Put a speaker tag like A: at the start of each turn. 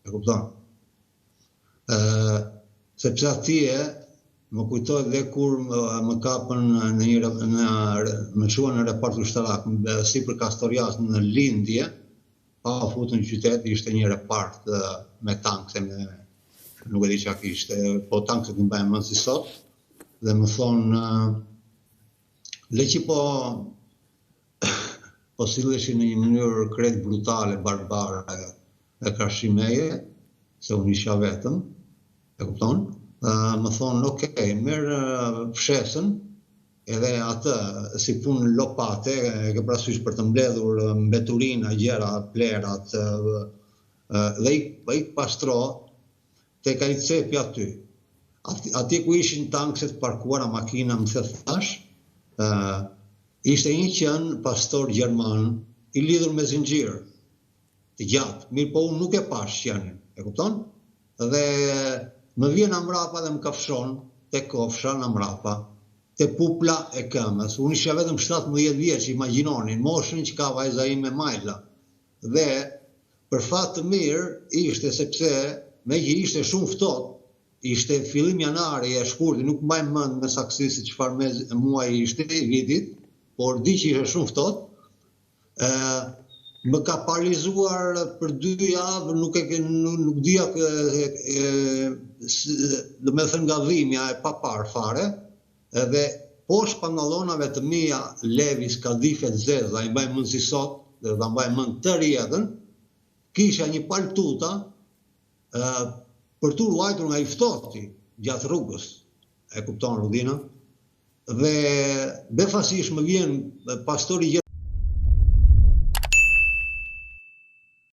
A: E kupton? Ë sepse atje më kujtohet dhe kur më, më kapën në një në më çuan në repart ushtarak sipër Kastorias në lindje, pa u futur në qytet, ishte një repart me tankse me nuk e di çka kishte, po tankset i mbaj mend si sot dhe më thonë le që po po silleshin në një mënyrë krejt brutale, barbare e karshi meje, se unë isha vetëm, e kupton? Më thonë, ok, merr fshesën, edhe atë si punë lopate, e ke parasysh për të mbledhur mbeturina, gjëra, plerat, dhe ik, ik pastro tek ai cepi aty. Atje ku ishin tankset parkuara makina, më the thash, ë ishte një qen pastor gjerman i lidhur me zinxhir të gjatë, mirëpo unë nuk e pash qenin, e kupton? Dhe më vjen nga mrapa dhe më kafshon te kofsha nga mrapa, te pupla e këmbës. Unë isha vetëm 17 vjeç, imagjinoni, moshën që ka vajza ime Majla. Dhe për fat të mirë ishte sepse meqë ishte shumë ftohtë, ishte fillim janari e shkurti, nuk mbaj mend me saktësi se çfarë muaji ishte i vitit, por di që ishte shumë ftohtë, ë më ka paralizuar për dy javë, nuk e nuk, nuk dija do me thënë nga dhimbja e paparë fare, edhe poshtë pantallonave të mia Levis kadife të zeza, i mbaj mend si sot, dhe do ta mbaj mend tërë jetën, kisha një palë tuta ë për t'u ruajtur nga i ftohti gjatë rrugës. E kupton Rudina? Dhe befasisht më vjen pastori.